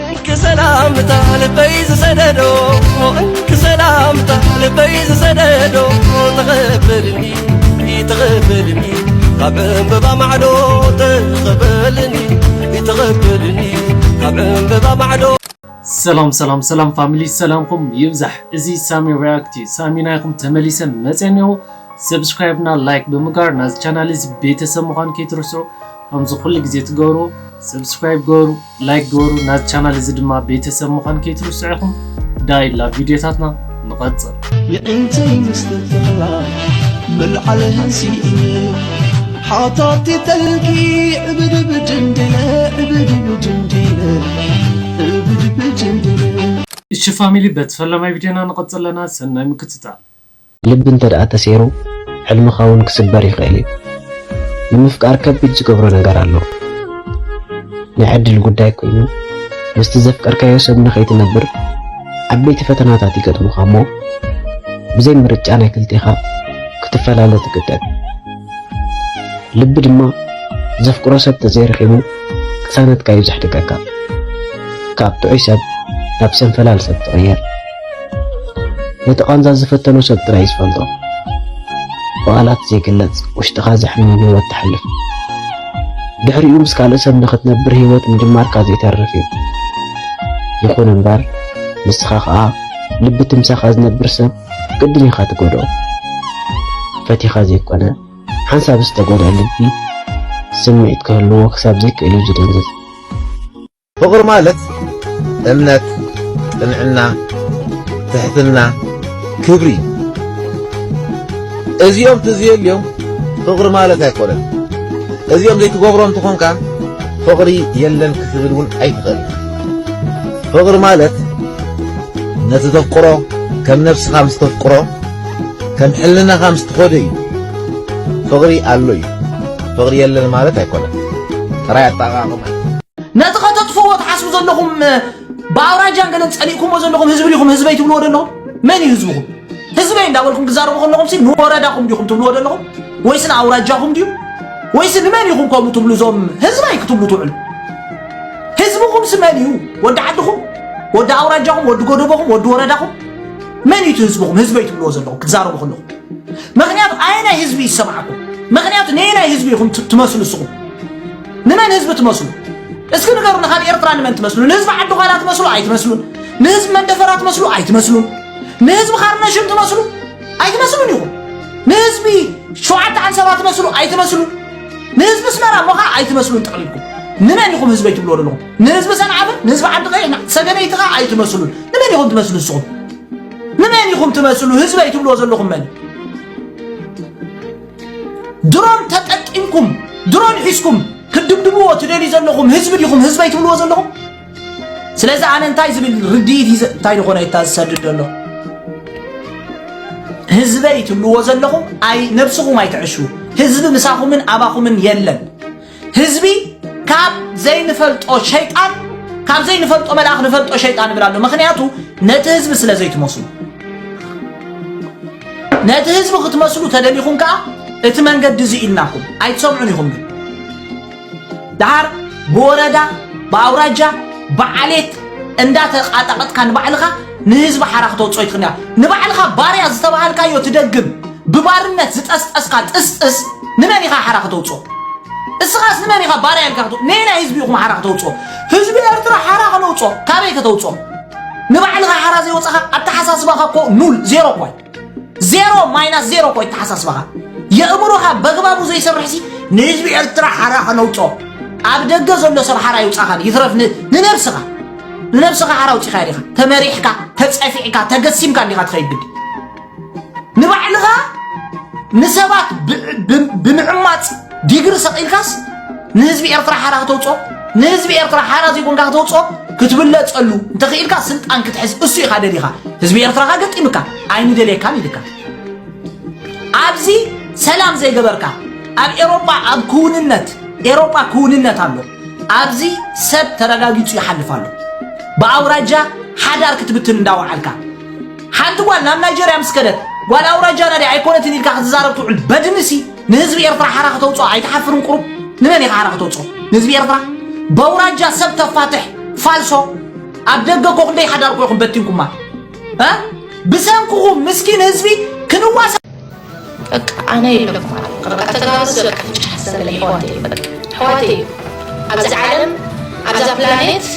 እንኪ ሰላምታ ልበይ ዝሰደዶ፣ እንኪ ሰላምታ ልበይ ዝሰደዶ፣ ተቐበልኒ፣ ተቐበልኒ፣ ካብ ዕምበባ ማዕዶ ተቐበልኒ፣ ተቐበልኒ፣ ካብ ዕምበባ ማዕዶ። ሰላም ሰላም ሰላም ፋሚሊ፣ ሰላምኩም ይብዛሕ። እዚ ሳሚ ሪያክት እዩ። ሳሚ ናይኩም ተመሊሰ መጸ እኒኦ። ሰብስክራይብ እና ላይክ ብምግባር ናዚ ቻናል እዚ ቤተሰብ ምዃን ከይትርስዑ። ከምዚ ኩሉ ግዜ ትገብሩ፣ ሰብስክራይብ ገበሩ፣ ላይክ ገበሩ፣ ናዚ ቻናል እዚ ድማ ቤተሰብ ምዃን ከይትርስዑ ኢኹም። ዳይ ላብ ቪድዮታትና ንቐጽል። የዒንተይ ምስትፍላ ምልዓል ህንሲእኒ ሓታቲ ጠልቂ ዕብድብድ እንዲለ ዕብድብድ እንዲለ ዕብድብድ እንዲለ እሺ ፋሚሊ፣ በቲ ፈለማይ ቪድዮና ንቐጽል ኣለና። ሰናይ ምክትታል። ልቢ እንተ ደኣ ተሰይሩ፣ ሕልምኻ እውን ክስበር ይኽእል እዩ። ንምፍቃር ከቢድ ዝገብሮ ነገር ኣሎ። ናይ ዕድል ጉዳይ ኮይኑ፣ ምስቲ ዘፍቀርካዮ ሰብ ንኸይትነብር ዓበይቲ ፈተናታት ይገጥሙኻ እሞ፣ ብዘይ ምርጫ ናይ ክልቴኻ ክትፈላለ ትግደድ። ልቢ ድማ ዘፍቅሮ ሰብ ተዘይረኺቡ ቅሳነትካ እዩ ዘሕድገካ። ካብ ጥዑይ ሰብ ናብ ሰንፈላል ሰብ ትቕየር። ነቲ ቃንዛ ዝፈተኖ ሰብ ጥራይ እዩ ዝፈልጦ። ብቓላት ዘይግለጽ ውሽጥኻ ዘሕምም ህይወት ተሕልፍ። ድሕሪኡ ምስ ካልእ ሰብ ንኽትነብር ህይወት ምጅማርካ ዘይተርፍ እዩ። ይኹን እምበር ንስኻ ኸኣ ልቢ እቲ ምሳኻ ዝነብር ሰብ ግድን ኢኻ ትጎድኦ። ፈቲኻ ዘይኮነ ሓንሳብ ዝተጎድአ ልቢ ስምዒት ክህልዎ ክሳብ ዘይክእል እዩ ዝድንዝዝ። ፍቕሪ ማለት እምነት፣ ቅንዕና፣ ትሕትና፣ ክብሪ እዩ። እዚኦም ተዘየልዮም ፍቕሪ ማለት ኣይኮነን። እዚኦም ዘይትገብሮም እንተኾንካ ፍቕሪ የለን ክትብል እውን ኣይትኽእል። ፍቕሪ ማለት ነቲ ተፍቅሮ ከም ነብስኻ ምስ ተፍቅሮ ከም ሕልናኻ ምስ ትኸዶ እዩ። ፍቕሪ ኣሎ እዩ። ፍቕሪ የለን ማለት ኣይኮነን። ጥራይ ኣጠቓቕማ እዩ። ነቲ ከተጥፍዎ ትሓስቡ ዘለኹም ብኣውራጃን ገለን ጸሊእኩሞ ዘለኹም ህዝቢ ዲኹም ህዝበይ ትብልዎ ዘለኹም? መን እዩ ህዝብኹም? ህዝበይ እንዳበልኩም ክዛረቡ ከለኹም ሲ ንወረዳኹም ዲኹም ትብልዎ ዘለኹም? ወይስ ንኣውራጃኹም ድዩ? ወይስ ንመን ኢኹም ከምኡ ትብሉ እዞም ህዝበይ ክትብሉ ትውዕሉ? ህዝብኹም ሲ መን እዩ? ወዲ ዓድኹም? ወዲ ኣውራጃኹም? ወዲ ጎደቦኹም? ወዲ ወረዳኹም? መን እዩ እቲ ህዝብኹም ህዝበይ ትብልዎ ዘለኹም ክትዛረቡ ከለኹም? ምኽንያቱ ኣየናይ ህዝቢ ይሰማዕኩም? ምኽንያቱ ነየናይ ህዝቢ ኢኹም ት- ትመስሉ እስኹም? ንመን ህዝቢ ትመስሉ? እስኪ ንገሩኒ፣ ካብ ኤርትራ ንመን ትመስሉ? ንህዝቢ ዓዲ ዃላ ትመስሉ? ኣይትመስሉን። ንህዝቢ መንደፈራ ትመስሉ? ኣይትመስሉን። ንህዝቢ ካርነሽም ትመስሉ? ኣይትመስሉን ኢኹም። ንህዝቢ ሸውዓተ ዓንሰባ ትመስሉ? ኣይትመስሉን። ንህዝቢ ኣስመራ እሞ ኸዓ ኣይትመስሉን ጠቕሊልኩም። ንመን ኢኹም ህዝበይ ትብልዎ ዘለኹም? ንህዝቢ ሰንዓፈ? ንህዝቢ ዓዲ ቀይሕ? ሰገነይቲ ኸዓ ኣይትመስሉን። ንመን ኢኹም ትመስሉ እስኹም? ንመን ኢኹም ትመስሉ? ህዝበይ ትብልዎ ዘለኹም መን? ድሮን ተጠቂምኩም ድሮን ሒዝኩም ክትድብድብዎ ትደልዩ ዘለኹም ህዝቢ ዲኹም ህዝበይ ትብልዎ ዘለኹም? ስለዚ ኣነ እንታይ ዝብል ርድኢት እዩ ዝ- እንታይ ዝኾነ እታ ዝሰድድ ዘሎ? ህዝበይ ትብልዎ ዘለኹም ኣይ ነብስኹም ኣይትዕሹ። ህዝቢ ምሳኹምን ኣባኹምን የለን። ህዝቢ ካብ ዘይንፈልጦ ሸይጣን ካብ ዘይንፈልጦ መልኣኽ ንፈልጦ ሸይጣን ይብል ኣሎ። ምኽንያቱ ነቲ ህዝቢ ስለ ዘይትመስሉ። ነቲ ህዝቢ ክትመስሉ ተደሊኹም ከኣ እቲ መንገዲ እዚ ኢልናኹም ኣይትሰምዑን ኢኹም። ግን ደሓር ብወረዳ ብኣውራጃ ብዓሌት እንዳተቃጣቀጥካ ንባዕልኻ ንህዝቢ ሓራ ክተውፅኦ ይትኽእል። ንባዕልኻ ባርያ ዝተባሃልካዮ ትደግም ብባርነት ዝጠስጠስካ ጥስጥስ ንመን ኢኻ ሓራ ከተውፅኦ? እስኻስ ንመን ኢኻ ባርያ ኢልካ ክተው- ነየናይ ህዝቢ ኢኹም ሓራ ከተውፅኦ? ህዝቢ ኤርትራ ሓራ ከነውፅኦ ካበይ ከተውፅኦ? ንባዕልኻ ሓራ ዘይወፅኻ ኣተሓሳስባኻ እኮ ኑል ዜሮ እኮ እዩ። ዜሮ ማይናስ ዜሮ እኮ እዩ ኣተሓሳስባኻ። የእምሮኻ በግባቡ ዘይሰርሕሲ ንህዝቢ ኤርትራ ሓራ ከነውፅኦ ኣብ ደገ ዘሎ ሰብ ሓራ ይውፃኻ ይትረፍ ን- ንነብስኻ ንነብስኻ ሓራ ኣውፂኻያ ዲኻ ተመሪሕካ ተፀፊዕካ ተገሲምካ እንዲኻ ትኸይድ ግዲ ንባዕልኻ ንሰባት ብ- ብ- ብምዕማፅ ዲግሪ ሰቒልካስ ንህዝቢ ኤርትራ ሓራ ከተውፅኦ ንህዝቢ ኤርትራ ሓራ ዘይኮንካ ከተውፅኦ ክትብለፀሉ እንተኽኢልካ ስልጣን ክትሕዝ እሱ ኢኻ ደሊኻ ህዝቢ ኤርትራ ኸኣ ገጢምካ ኣይንደልየካን ኢልካ ኣብዚ ሰላም ዘይገበርካ ኣብ ኤሮጳ ኣብ ክውንነት ኤሮጳ ክውንነት ኣሎ ኣብዚ ሰብ ተረጋጊጹ ይሓልፍ ኣሎ ብኣውራጃ ሓዳር ክትብትን እንዳወዓልካ ሓንቲ ጓል ናብ ናይጀርያ ምስ ከደት ጓል ኣውራጃና ድያ ኣይኮነትን ኢልካ ክትዛረብ ትውዕል በድንሲ ንህዝቢ ኤርትራ ሓራ ከተውፅኦ ኣይትሓፍርን ቁሩብ ንመን ኢኻ ሓራ ከተውፅኦ ንህዝቢ ኤርትራ በውራጃ ሰብ ተፋትሕ ፋልሶ ኣብ ደገ እኮ ክንደይ ሓዳር እኮ ኢኹም በቲንኩማ። እ? ብሰንክኹም ምስኪን ህዝቢ ክንዋሳ በቃ ኣነ የለኩም ማለት በቃ ተጋባዝ በቃ ፍንጭ ሓሰብ ለይ ሆቴ በቃ ሆቴ ኣብዚ ዓለም ኣብዛ ፕላኔት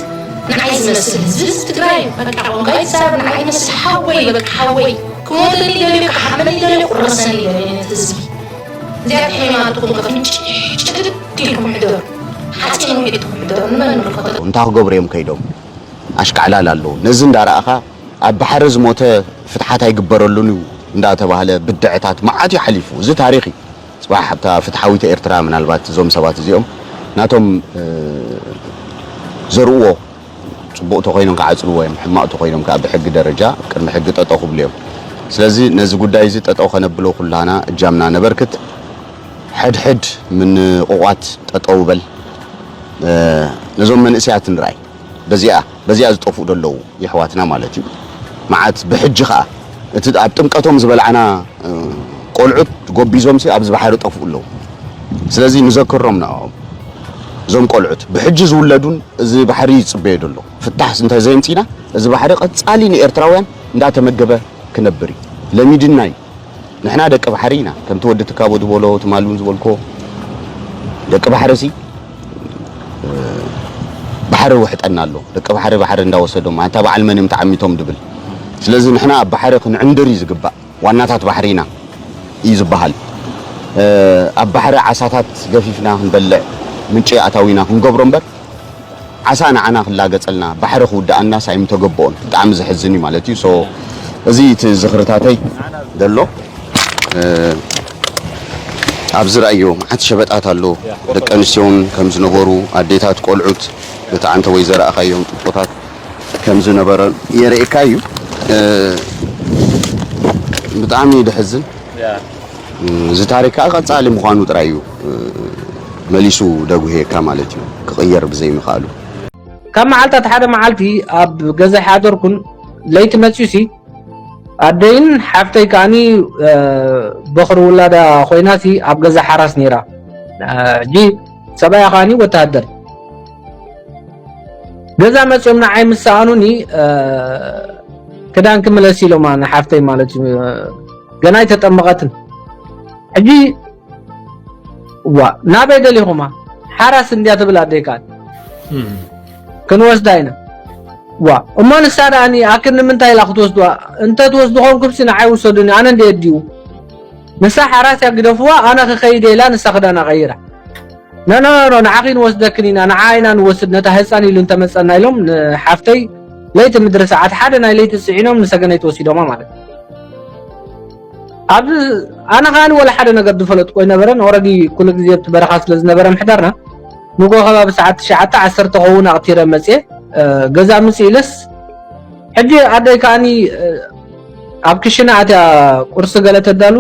ንዓይ ዝመስል ህዝቢ ትግራይ በቃ ቋንቋ ይዛረብ ንዓይ ዝመስል ሓወይ በቃ ሓወይ ክሞተኒ ደልዮ ክሓመኒ ደልዮ ቁረሰኒ ደልዮ ነቲ ህዝቢ እዚኣ ሕማማትኩም ከፍንጭ ጭድድ ኢልኩም ሕደሩ ሓፂን ውሒጥኩም ሕደሩ ንመን ንርኸቶ እንታይ ክገብሩ እዮም ከይዶም? ኣሽካዕላል ኣለዉ። ነዚ እንዳረኣኻ ኣብ ባሕሪ ዝሞተ ፍትሓት ኣይግበረሉን እዩ እንዳተባህለ ብድዐታት መዓት እዩ ሓሊፉ። እዚ ታሪኽ እዩ። ጽባሕ ኣብታ ፍትሓዊት ኤርትራ ምናልባት እዞም ሰባት እዚኦም ናቶም ዘርእዎ ጽቡቕ ተኾይኖም ክዓጽልዎ እዮም፣ ሕማቕ ተኾይኖም ከዓ ብሕጊ ደረጃ ቅድሚ ሕጊ ጠጠው ክብሉ እዮም። ስለዚ ነዚ ጉዳይ እዚ ጠጠው ከነብሎ ኩላና እጃምና ነበርክት። ሕድሕድ ምንቑቋት ጠጠው በል። ነዞም መንእሰያት ንርኣይ። በዚኣ በዚኣ ዝጠፍኡ ደለዉ የሕዋትና ማለት እዩ። መዓት ብሕጂ ከዓ እቲ ኣብ ጥምቀቶም ዝበልዓና ቆልዑት ጎቢዞምሲ ኣብዚ ባሕሪ ጠፍኡ ኣለዉ። ስለዚ ንዘክሮም ንዕኦም እዞም ቆልዑት ብሕጂ ዝውለዱን እዚ ባሕሪ ይፅበዮ ደሎ ፍታሕ እንተ ዘየምፂና እዚ ባሕሪ ቀፃሊ ንኤርትራውያን እንዳተመገበ ክነብር እዩ። ለሚድና እዩ። ንሕና ደቂ ባሕሪ ኢና። ከምቲ ወዲ ትካቦ ዝበሎ ትማሊ እውን ዝበልኮ ደቂ ባሕሪ ሲ ባሕሪ ውሕጠና ኣሎ። ደቂ ባሕሪ ባሕሪ እንዳወሰዶም ኣንታ በዓል መን እዮም ተዓሚቶም ድብል። ስለዚ ንሕና ኣብ ባሕሪ ክንዕንድር እዩ ዝግባእ። ዋናታት ባሕሪ ኢና እዩ ዝበሃል። ኣብ ባሕሪ ዓሳታት ገፊፍና ክንበልዕ ምንጪ ኣታዊና ክንገብሮ እምበር ዓሳ ንዓና ክላገጸልና ባሕሪ ክውድኣናስ ኣይምተገበኦን። ብጣዕሚ ዘሕዝን እዩ ማለት እዩ። So እዚ እቲ ዝኽርታተይ ዘሎ ኣብዚ ርኣዮ መዓት ሸበጣት ኣሎ። ደቂ ኣንስትዮ እውን ከም ዝነበሩ ኣዴታት ቆልዑት በቲ ዓንተ ወይ ዘረኣኻዮም ጥጦታት ከም ዝነበረ የርእየካ እዩ። ብጣዕሚ ደሕዝን። እዚ ታሪክ ከዓ ቀፃሊ ምዃኑ ጥራይ እዩ መሊሱ ደጉህየካ ማለት እዩ ክቕየር ብዘይምኽኣሉ። ካብ መዓልታት ሓደ መዓልቲ ኣብ ገዛ ሓደርኩን ለይቲ መፅዩሲ ኣደይን ሓፍተይ ከዓኒ በኽሪ ውላዳ ኮይናሲ ኣብ ገዛ ሓራስ ነይራ። ሕጂ ሰብኣያ ከዓኒ ወተሃደር ገዛ መፅኦም ንዓይ ምስ ሰኣኑኒ ክዳንኪ ምለሲ ኢሎማ ንሓፍተይ ማለት እዩ። ገና ኣይተጠመቐትን። ሕጂ ዋ ናበይ ደሊኹማ ሓራስ እንድያ ትብል ኣደይ ከዓኒ ክንወስዳ ኢና። ዋ እሞ ንሳ ደኣኒ ኣክን ንምንታይ ኢላ ክትወስድዋ? እንተ ትወስዱ ኮንኩምሲ ንዓይ ውሰዱኒ ኣነ እንድየ ድዩ? ንሳ ሓራስ እያ ግደፍዋ ኣነ ክኸይድ እየ ኢላ ንሳ ክዳና ቀይራ። ኖኖኖ ንዓኺ ንወስደክን ኢና ንዓ ኢና ንወስድ ነታ ህፃን ኢሉ እንተመፀና ኢሎም ንሓፍተይ ለይቲ ምድሪ ሰዓት ሓደ ናይ ለይቲ ፅዒኖም ንሰገነይቲ ወሲዶማ ማለት እዩ። ኣብዚ ኣነ ከዓኒ ወላ ሓደ ነገር ዝፈለጥኩ ኣይነበረን። ኦረዲ ኩሉ ግዜ ኣብቲ በረኻ ስለ ዝነበረ ምሕዳርና ንጎ ከባቢ ሰዓት ትሽዓተ ዓሰርተ ኸውን ኣቕቲረ መፅየ ገዛ ምፅ ኢለስ ሕጂ ኣደይ ከዓኒ ኣብ ክሽነ ኣትያ ቁርሲ ገለ ተዳሉ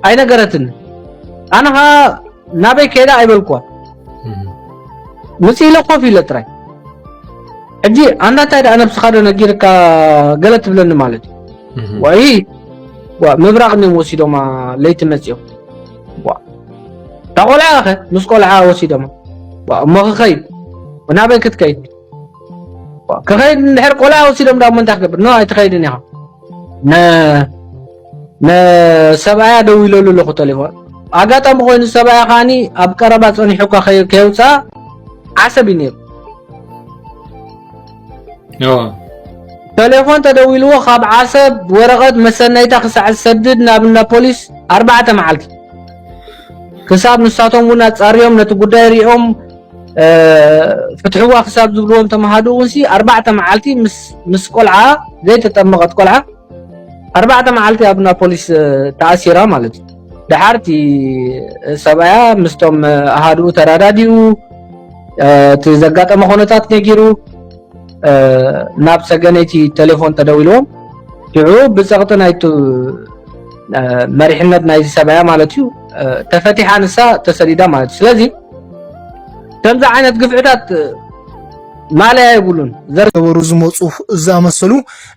ኣይነገረትን። ኣነ ከዓ ናበይ ከይዳ ኣይበልኩዋ። ምጽእ ኢለ ኮፍ ኢለ ጥራይ። ሕጂ ኣንታ እንታይ ደኣ ነብስኻ ዶ ነጊርካ ገለ ትብለኒ ማለት እዩ። ዋይ ዋ ምብራቕ እዮም ወሲዶማ ለይቲ መጽኦም። ዋ እታ ቆልዓ ኸ ምስ ቆልዓ ወሲዶማ። ዋ እሞ ክኸይድ ናበይ ክትከይድ? ክኸይድ እንድሕር ቆልዓ ወሲዶም ዳሞ እንታይ ክገብር ኖ ኣይትኸይድን ኢኻ። ንሰብኣያ ደዊለሉ ኣለኹ ተሌፎን ኣጋጣሚ ኮይኑ ሰብኣያ ከዓኒ ኣብ ቀረባ ፀኒሑ እኳ ከየውፅኣ ዓሰብ እዩ ነይሩ። ተሌፎን ተደዊልዎ ካብ ዓሰብ ወረቐት መሰነይታ ክሳዕ ዝሰድድ ናብ እንዳ ፖሊስ ኣርባዕተ መዓልቲ ክሳብ ንሳቶም እውን ኣፃርዮም ነቲ ጉዳይ ሪኦም ፍትሕዋ ክሳብ ዝብልዎም ተምሃድኡ እውንሲ ኣርባዕተ መዓልቲ ምስ ቆልዓ ዘይተጠመቐት ቆልዓ ኣርባዕተ መዓልቲ ኣብ እንዳ ፖሊስ ተኣሲራ ማለት እዩ። ደሓር እቲ ሰብኣያ ምስቶም ኣሃድኡ ተራዳዲኡ እቲ ዘጋጠመ ኩነታት ነጊሩ ናብ ሰገነይቲ ቴሌፎን ተደዊልዎም ሽዑ ብፀቕጢ ናይቲ መሪሕነት ናይቲ ሰብኣያ ማለት እዩ ተፈቲሓ ንሳ ተሰዲዳ ማለት እዩ። ስለዚ ከምዚ ዓይነት ግፍዕታት ማለያ የብሉን። ዘር ገበሩ ዝመፁ ዝኣመሰሉ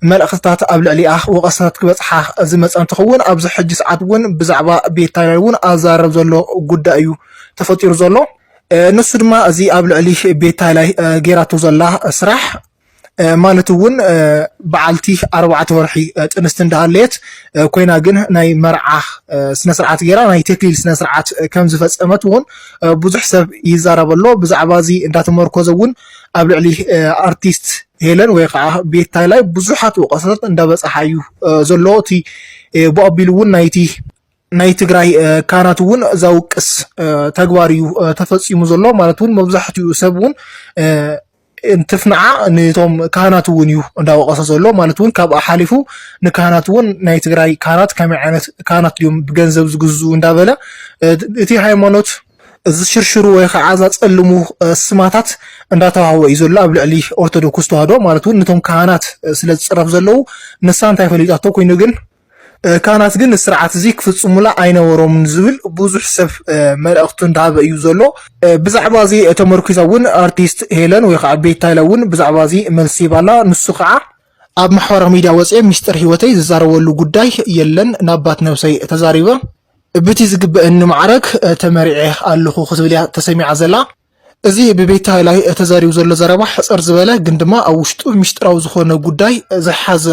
መልእኽትታት ኣብ ልዕሊኣ ወቐሳታት ክበፅሓ ዝመፀ እንትኸውን ኣብዚ ሕጂ ሰዓት እውን ብዛዕባ ቤት ታይላንድ እውን ኣዛረብ ዘሎ ጉዳይ እዩ ተፈጢሩ ዘሎ። ንሱ ድማ እዚ ኣብ ልዕሊ ቤት ታይላይ ጌራቶ ዘላ ስራሕ ማለት እውን በዓልቲ ኣርባዕተ ወርሒ ጥንስቲ እንዳሃለየት ኮይና ግን ናይ መርዓ ስነስርዓት ገይራ ናይ ተክሊል ስነስርዓት ከም ዝፈፀመት እውን ብዙሕ ሰብ ይዛረበ ኣሎ። ብዛዕባ እዚ እንዳተመርኮዘ እውን ኣብ ልዕሊ ኣርቲስት ሄለን ወይ ከዓ ቤት ታይላይ ብዙሓት ወቀሳታት እንዳበፅሓ እዩ ዘሎ። እቲ ብኣቢሉ እውን ናይቲ ናይ ትግራይ ካህናት እውን ዘውቅስ ተግባር እዩ ተፈፂሙ ዘሎ። ማለት እውን መብዛሕትኡ ሰብ እውን እንትፍንዓ ንቶም ካህናት እውን እዩ እንዳወቀሰ ዘሎ። ማለት እውን ካብኣ ሓሊፉ ንካህናት እውን ናይ ትግራይ ካህናት ከመይ ዓይነት ካህናት ድዮም ብገንዘብ ዝግዝኡ እንዳበለ እቲ ሃይማኖት ዝሽርሽሩ ወይ ከዓ ዘፀልሙ ስማታት እንዳተዋህወ እዩ ዘሎ ኣብ ልዕሊ ኦርቶዶክስ ተዋህዶ። ማለት እውን ነቶም ካህናት ስለ ዝፅረፍ ዘለዉ ንሳ እንታይ ፈሊጣቶ ኮይኑ ግን ካህናት ግን ስርዓት እዚ ክፍፅሙላ ኣይነበሮምን ዝብል ብዙሕ ሰብ መልእኽቱ እንዳሃበ እዩ ዘሎ። ብዛዕባ እዚ ተመርኪዛ እውን ኣርቲስት ሄለን ወይ ከዓ ቤታይላ እውን ብዛዕባ እዚ መልሲ ይባላ። ንሱ ከዓ ኣብ ማሕበራዊ ሚድያ ወፅኤ ሚስጥር ህይወተይ ዝዛረበሉ ጉዳይ የለን፣ ናባት ነብሰይ ተዛሪበ ብቲ ዝግበአኒ ማዕረግ ተመሪዐ ኣለኹ ክትብል እያ ተሰሚዓ ዘላ። እዚ ብቤታይላ ተዛሪቡ ዘሎ ዘረባ ሕፅር ዝበለ ግን ድማ ኣብ ውሽጡ ሚስጥራዊ ዝኾነ ጉዳይ ዝሓዘ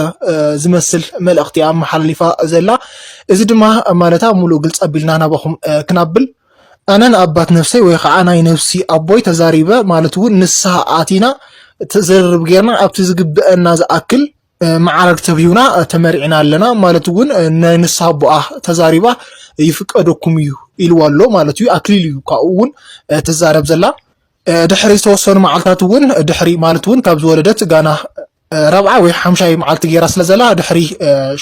ዝመስል መልእኽቲ ኣመሓላሊፋ ዘላ። እዚ ድማ ማለታ ሙሉእ ግልፂ ኣቢልና ናባኹም ክናብል ኣነ ንኣባት ነፍሰይ ወይ ከዓ ናይ ነፍሲ ኣቦይ ተዛሪበ ማለት እውን ንስሃ ኣቲና ዝርርብ ጌርና ኣብቲ ዝግበአና ዝኣክል ማዕረግ ተብሂውና ተመሪዕና ኣለና ማለት እውን ናይ ንስሃ ኣቦኣ ተዛሪባ ይፍቀደኩም እዩ ኢልዋ ኣሎ ማለት እዩ። ኣክሊል እዩ ካብኡ እውን ትዛረብ ዘላ። ድሕሪ ዝተወሰኑ መዓልታት እውን ድሕሪ ማለት እውን ካብ ዝወለደት ጋና ራብዓ ወይ ሓምሻይ መዓልቲ ገይራ ስለ ዘላ ድሕሪ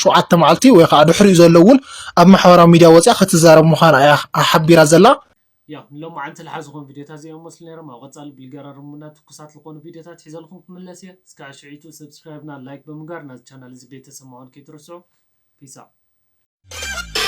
ሸውዓተ መዓልቲ ወይ ከዓ ድሕሪኡ ዘሎ እውን ኣብ ማሕበራዊ ሚድያ ወፅያ ክትዛረብ ምዃና እያ ሓቢራ ዘላ። ያው ንሎማዓንቲ ዝሓዝኹም ቪዲዮታት እዚኦም መስሉ ነይሮም። ኣብ ቀፃሊ ብልገራርሙና ትኩሳት ዝኾኑ ቪዲዮታት ሒዘልኩም ክምለስ እየ። እስካዕ ሽዒቱ ሰብስክራይብ ና ላይክ ብምግባር ናዚ ቻናል እዚ ቤተሰብ ምዃን ከይትርስዑ። ፒስ ኣውት።